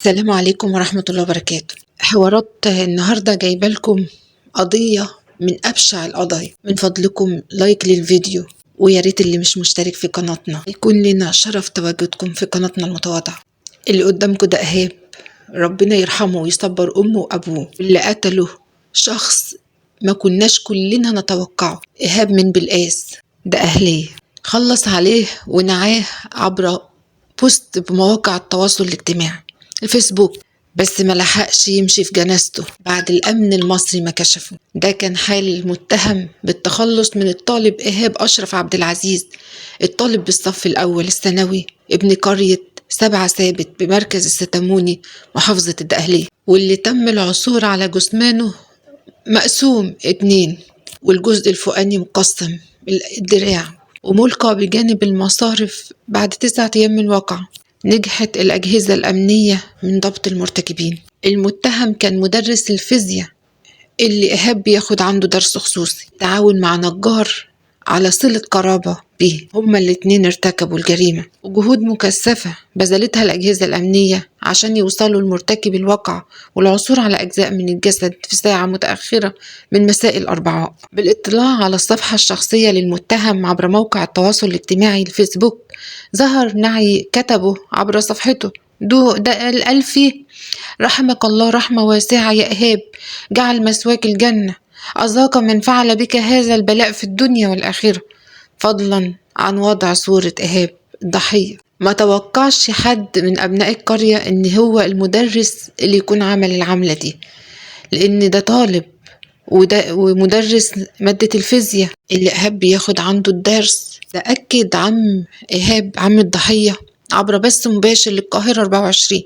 السلام عليكم ورحمة الله وبركاته. حوارات النهاردة جايبة لكم قضية من أبشع القضايا. من فضلكم لايك للفيديو، ويا ريت اللي مش مشترك في قناتنا يكون لنا شرف تواجدكم في قناتنا المتواضعة. اللي قدامكم ده إيهاب، ربنا يرحمه ويصبر أمه وأبوه، اللي قتله شخص ما كناش كلنا نتوقعه. إيهاب من بلقاس، ده أهليه، خلص عليه ونعاه عبر بوست بمواقع التواصل الاجتماعي الفيسبوك، بس ما لحقش يمشي في جنازته بعد الأمن المصري ما كشفه. ده كان حال المتهم بالتخلص من الطالب إيهاب أشرف عبد العزيز، الطالب بالصف الأول الثانوي، ابن قرية 7 ثابت بمركز الستاموني محافظة الدقهلية، واللي تم العثور على جثمانه مقسوم 2، والجزء الفوقاني مقسم الدراع، وملقى بجانب المصارف بعد 9 أيام من الواقعة. نجحت الأجهزة الأمنية من ضبط المرتكبين. المتهم كان مدرس الفيزياء اللي إيهاب بياخد عنده درس خصوصي، تعاون مع نجار على صلة قرابة به، هما الاتنين ارتكبوا الجريمة. وجهود مكثفة بذلتها الأجهزة الأمنية عشان يوصلوا لمرتكب الواقعة والعثور على أجزاء من الجسد في ساعة متأخرة من مساء الأربعاء. بالاطلاع على الصفحة الشخصية للمتهم عبر موقع التواصل الاجتماعي الفيسبوك، ظهر نعي كتبه عبر صفحته ده الألفي: رحمك الله رحمة واسعة يا إيهاب، جعل مثواك الجنة، أذاق من فعل بك هذا البلاء في الدنيا والآخرة، فضلا عن وضع صورة إيهاب الضحية. ما توقعش حد من أبناء القرية إن هو المدرس اللي يكون عمل العملة دي، لأن ده طالب وده ومدرس مادة الفيزياء اللي إيهاب بياخد عنده الدرس. ده أكد عم إيهاب، عم الضحية، عبر بث مباشر للقاهرة 24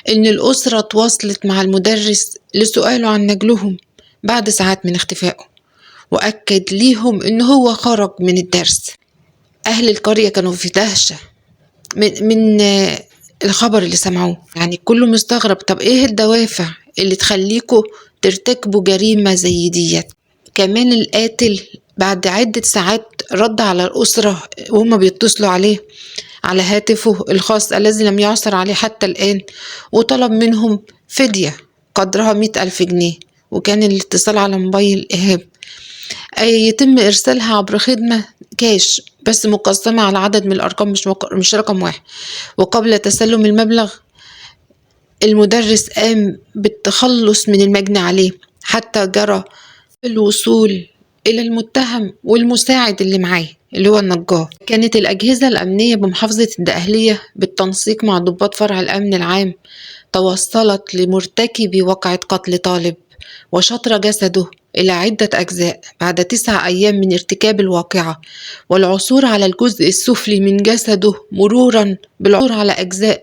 إن الأسرة تواصلت مع المدرس لسؤاله عن نجلهم بعد ساعات من اختفائه، وأكد ليهم إن هو خرج من الدرس. أهل القرية كانوا في دهشة من الخبر اللي سمعوه، يعني كله مستغرب، طب إيه الدوافع اللي تخليكوا ترتكبوا جريمة زي ديت؟ كمان القاتل بعد عدة ساعات رد على الأسرة وهم بيتصلوا عليه على هاتفه الخاص الذي لم يعثر عليه حتى الآن، وطلب منهم فدية قدرها 100,000 جنيه، وكان الاتصال على موبايل إيهاب يتم إرسالها عبر خدمة كاش بس مقسمة على عدد من الأرقام، مش رقم واحد. وقبل تسلم المبلغ المدرس قام بالتخلص من المجني عليه حتى جرى الوصول إلى المتهم والمساعد اللي معاه اللي هو النجار. كانت الأجهزة الأمنية بمحافظة الدقهلية بالتنسيق مع ضباط فرع الأمن العام توصلت لمرتكبي وقعة قتل طالب وشطر جسده إلى عدة أجزاء بعد 9 أيام من ارتكاب الواقعة، والعثور على الجزء السفلي من جسده مرورا بالعثور على أجزاء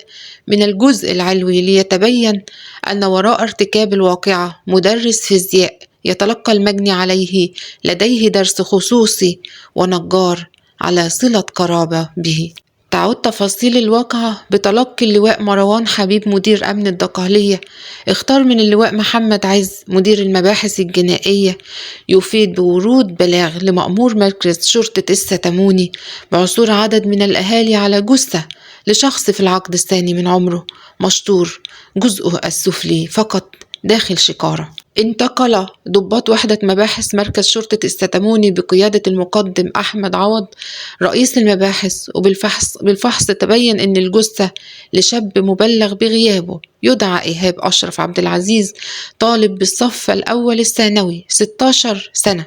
من الجزء العلوي، ليتبين أن وراء ارتكاب الواقعة مدرس فيزياء يتلقى المجني عليه لديه درس خصوصي ونجار على صلة قرابة به. تعود تفاصيل الواقعة بتلقي اللواء مروان حبيب مدير أمن الدقهلية اختار من اللواء محمد عز مدير المباحث الجنائية يفيد بورود بلاغ لمأمور مركز شرطة الستاموني بعثور عدد من الأهالي على جثة لشخص في العقد الثاني من عمره مشطور جزءه السفلي فقط داخل شكارة. انتقل ضباط وحدة مباحث مركز شرطة الستاموني بقيادة المقدم أحمد عوض رئيس المباحث، وبالفحص تبين أن الجثة لشاب مبلغ بغيابه يدعى إيهاب أشرف عبد العزيز، طالب بالصف الأول الثانوي 16 سنة،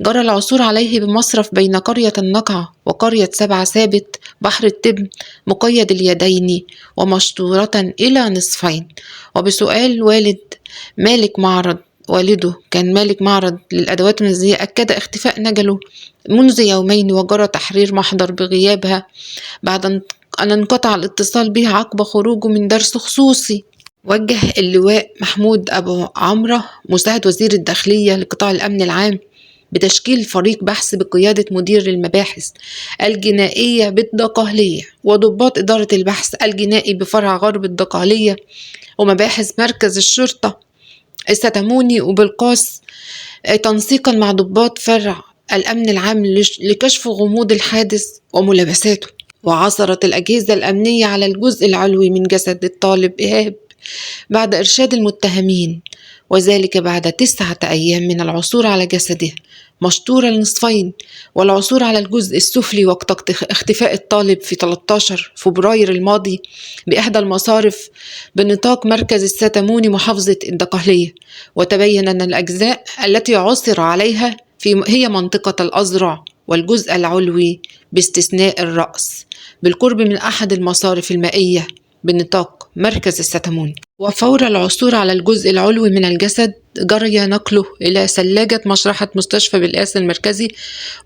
جرى العثور عليه بمصرف بين قرية النقعة وقرية 7 ثابت بحر التبن، مقيد اليدين ومشطورة إلى نصفين. وبسؤال والد مالك معرض، والده كان مالك معرض للأدوات المنزلية، أكد اختفاء نجله منذ يومين، وجرى تحرير محضر بغيابها بعد أن انقطع الاتصال به عقب خروجه من درس خصوصي. وجه اللواء محمود أبو عمرة مساعد وزير الداخلية لقطاع الأمن العام بتشكيل فريق بحث بقيادة مدير المباحث الجنائية بالدقهلية وضباط إدارة البحث الجنائي بفرع غرب الدقهلية ومباحث مركز الشرطة الستاموني وبلقاس، تنسيقا مع ضباط فرع الأمن العام لكشف غموض الحادث وملابساته. وعثرت الأجهزة الأمنية على الجزء العلوي من جسد الطالب إيهاب. بعد إرشاد المتهمين، وذلك بعد 9 أيام من العثور على جسده مشطورة لنصفين، والعثور على الجزء السفلي وقت اختفاء الطالب في 13 فبراير الماضي بإحدى المصارف بنطاق مركز الستاموني محافظة الدقهلية. وتبين أن الأجزاء التي عثر عليها هي منطقة الأذرع والجزء العلوي باستثناء الرأس، بالقرب من أحد المصارف المائية بنطاق مركز الستاموني. وفور العثور على الجزء العلوي من الجسد جري نقله إلى ثلاجة مشرحة مستشفى بالقاس المركزي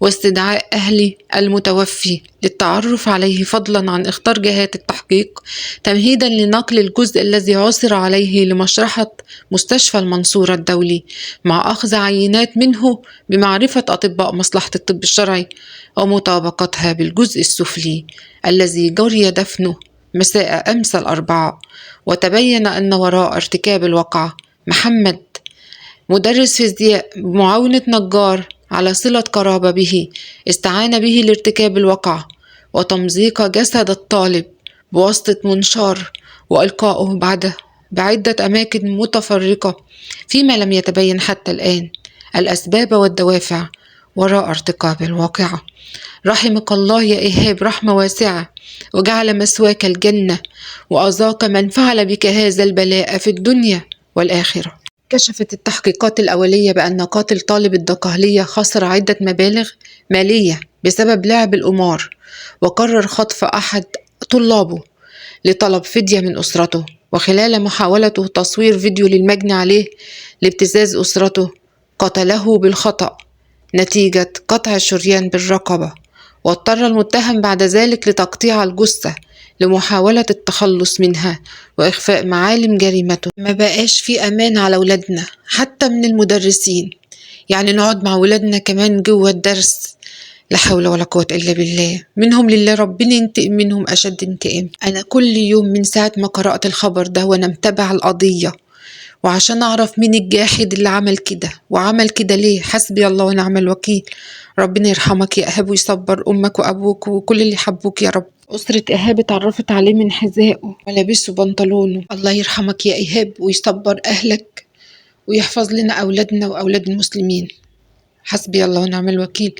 واستدعاء أهل المتوفي للتعرف عليه، فضلا عن إخطار جهات التحقيق تمهيدا لنقل الجزء الذي عثر عليه لمشرحة مستشفى المنصورة الدولي، مع أخذ عينات منه بمعرفة أطباء مصلحة الطب الشرعي ومطابقتها بالجزء السفلي الذي جري دفنه مساء أمس الأربعاء. وتبين أن وراء ارتكاب الواقعة محمد مدرس فيزياء بمعاونة نجار على صلة قرابة به، استعان به لارتكاب الواقعة وتمزيق جسد الطالب بواسطة منشار وإلقائه بعد بعدة أماكن متفرقة، فيما لم يتبين حتى الآن الأسباب والدوافع وراء ارتكاب الواقعة. رحمك الله يا إيهاب رحمة واسعة، وجعل مثواك الجنة، وأذاق من فعل بك هذا البلاء في الدنيا والآخرة. كشفت التحقيقات الأولية بأن قاتل طالب الدقهلية خسر عدة مبالغ مالية بسبب لعب القمار، وقرر خطف أحد طلابه لطلب فدية من أسرته، وخلال محاولته تصوير فيديو للمجني عليه لابتزاز أسرته قتله بالخطأ نتيجة قطع الشريان بالرقبة، واضطر المتهم بعد ذلك لتقطيع الجثة لمحاولة التخلص منها وإخفاء معالم جريمته. ما بقاش في أمان على ولادنا حتى من المدرسين، يعني نقعد مع ولادنا كمان جوه الدرس، لا حول ولا قوة إلا بالله، منهم لله، ربنا ينتقم منهم أشد انتقام. أنا كل يوم من ساعة ما قرأت الخبر ده وأنا متابعة القضية، وعشان أعرف مين الجاحد اللي عمل كده وعمل كده ليه. حسبي الله ونعم الوكيل. ربنا يرحمك يا إيهاب ويصبر أمك وأبوك وكل اللي حبوك يا رب. أسرة إيهاب اتعرفت عليه من حذائه ولبسه بنطلونه. الله يرحمك يا إيهاب ويصبر أهلك ويحفظ لنا أولادنا وأولاد المسلمين. حسبي الله ونعم الوكيل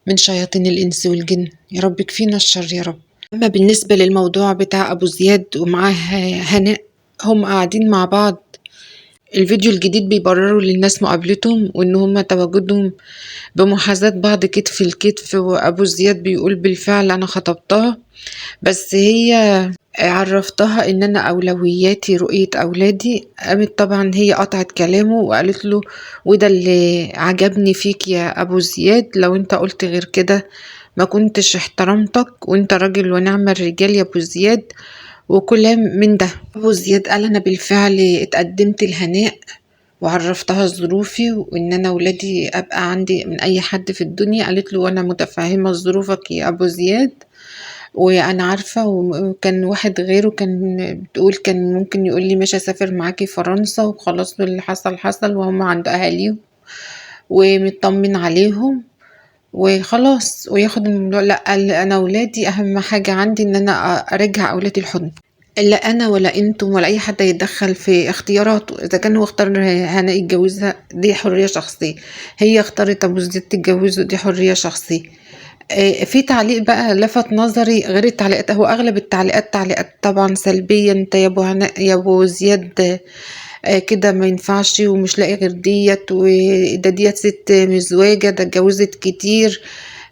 من شياطين الإنس والجن، يا رب كفينا الشر يا رب. أما بالنسبة للموضوع بتاع أبو زياد ومعاه هناء، هم قاعدين مع بعض. الفيديو الجديد بيبرروا للناس مقابلتهم وان هم تواجدهم بمحاذاة بعض كتف الكتف، وابو زياد بيقول بالفعل انا خطبتها، بس هي عرفتها ان انا اولوياتي رؤية اولادي. قامت طبعا هي قطعت كلامه وقالت له وده اللي عجبني فيك يا ابو زياد، لو انت قلت غير كده ما كنتش احترمتك، وانت راجل ونعم الرجال يا ابو زياد، وكلام من ده. ابو زياد قال انا بالفعل اتقدمت لهناء وعرفتها ظروفي وان انا ولادي ابقى عندي من اي حد في الدنيا. قالت له وانا متفهمة ظروفك يا ابو زياد وانا عارفة، وكان واحد غيره كان بتقول كان ممكن يقول لي ماشي اسافر معاكي فرنسا وخلاص، اللي حصل حصل وهم عند اهاليهم ومطمن عليهم وخلاص وياخد الموضوع. لا، قال انا ولادي اهم حاجة عندي ان انا ارجع اولادي الحضن، لا انا ولا انتم ولا اي حد يتدخل في اختياراته. اذا كان هو اختار هناء يتجوزها دي حرية شخصية، هي اختارت ابو زياد تتجوزه دي حرية شخصية. في تعليق بقى لفت نظري غير التعليقات، هو اغلب التعليقات تعليقات طبعا سلبية، انت يا ابو هناء يا ابو زياد كده ما ينفعش ومش لاقي غير ديت، وده ديت ست مزواجة، ده اتجوزت كتير،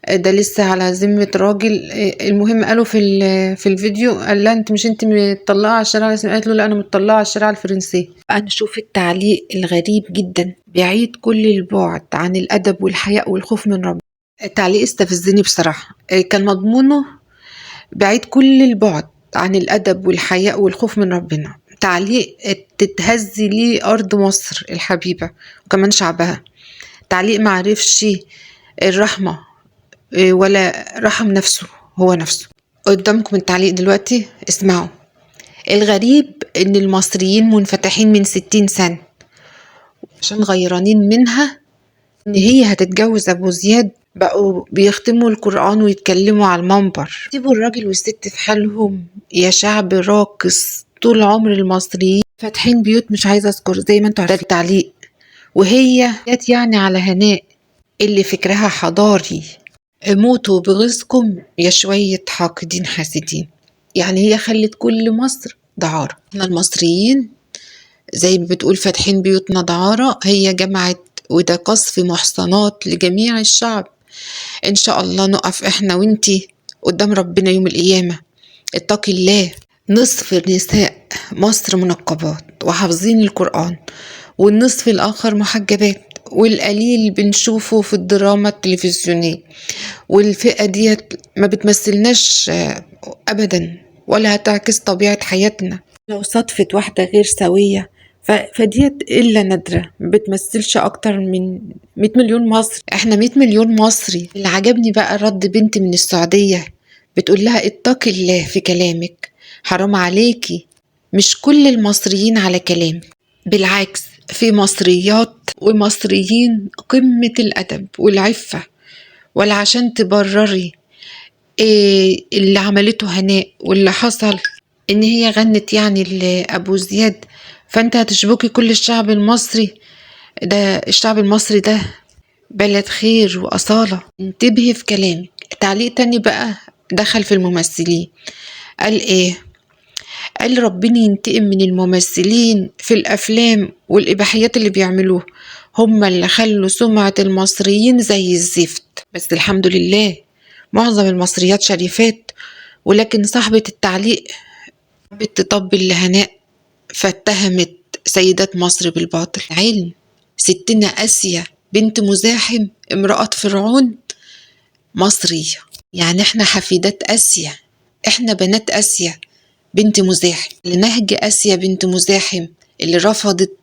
ده لسه على ذمة راجل. المهم قالوا في الفيديو قال لها انت مش انت مطلعه على الشارع الاسلامي؟ قالت له لا انا مطلعه على الشارع الفرنسي. انا اشوف التعليق الغريب جدا بعيد كل البعد عن الادب والحياء والخوف من ربنا. التعليق استفزني بصراحه، كان مضمونه بعيد كل البعد عن الادب والحياء والخوف من ربنا. تعليق تتهز ليه ارض مصر الحبيبه وكمان شعبها. تعليق معرفش الرحمه ولا رحم نفسه هو نفسه. قدامكم التعليق دلوقتي اسمعوا. الغريب ان المصريين منفتحين من 60 سنة عشان غيرانين منها ان هي هتتجوز ابو زياد، بقوا بيختموا القرآن ويتكلموا على المنبر. سيبوا الراجل والست في حالهم يا شعب راقص. طول عمر المصريين فاتحين بيوت مش عايزه اذكر زي ما انتوا عارفين التعليق. وهي جت يعني على هناء اللي فكرها حضاري. موتوا بغيظكم يا شوية حاقدين حاسدين. يعني هي خلت كل مصر دعارة. احنا المصريين زي ما بتقول فاتحين بيوتنا دعارة، هي جمعت، وده قصف محصنات لجميع الشعب. ان شاء الله نقف احنا وانتي قدام ربنا يوم القيامة. اتقي الله. نصف نساء مصر منقبات وحافظين القرآن، والنصف الآخر محجبات، والقليل بنشوفه في الدراما التلفزيونية. والفئة ديت ما بتمثلناش أبدا ولا هتعكس طبيعة حياتنا. لو صدفت واحدة غير سوية فديت إلا نادرة، ما بتمثلش أكتر من 100 مليون مصري. احنا 100 مليون مصري. اللي عجبني بقى رد بنت من السعودية بتقول لها اتقي الله في كلامك، حرام عليكي، مش كل المصريين على كلامك، بالعكس في مصريات ومصريين قمة الأدب والعفة. ولا عشان تبرري إيه اللي عملته هناء واللي حصل إن هي غنت يعني لأبو زياد، فأنت هتشبكي كل الشعب المصري. ده الشعب المصري ده بلد خير وأصالة. انتبهي في كلامك. تعليق تاني بقى دخل في الممثلين، قال إيه؟ قال ربنا ينتقم من الممثلين في الأفلام والإباحيات اللي بيعملوه، هم اللي خلوا سمعة المصريين زي الزفت. بس الحمد لله معظم المصريات شريفات، ولكن صاحبة التعليق بتطبل لهناء فاتهمت سيدات مصر بالباطل. علم ستنا آسيا بنت مزاحم امرأة فرعون مصرية، يعني احنا حفيدات آسيا، احنا بنات آسيا بنت مزاحم. لنهج آسيا بنت مزاحم اللي رفضت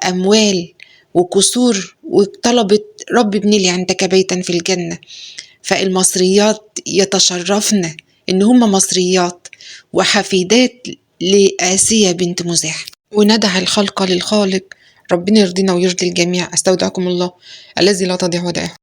أموال وقصور وطلبت رب ابني لي عندك بيتا في الجنة. فالمصريات يتشرفن إن هم مصريات وحفيدات لآسيا بنت مزاحم. وندع الخلق للخالق، ربنا يرضينا ويرضي الجميع. أستودعكم الله الذي لا تضيع ودائعه.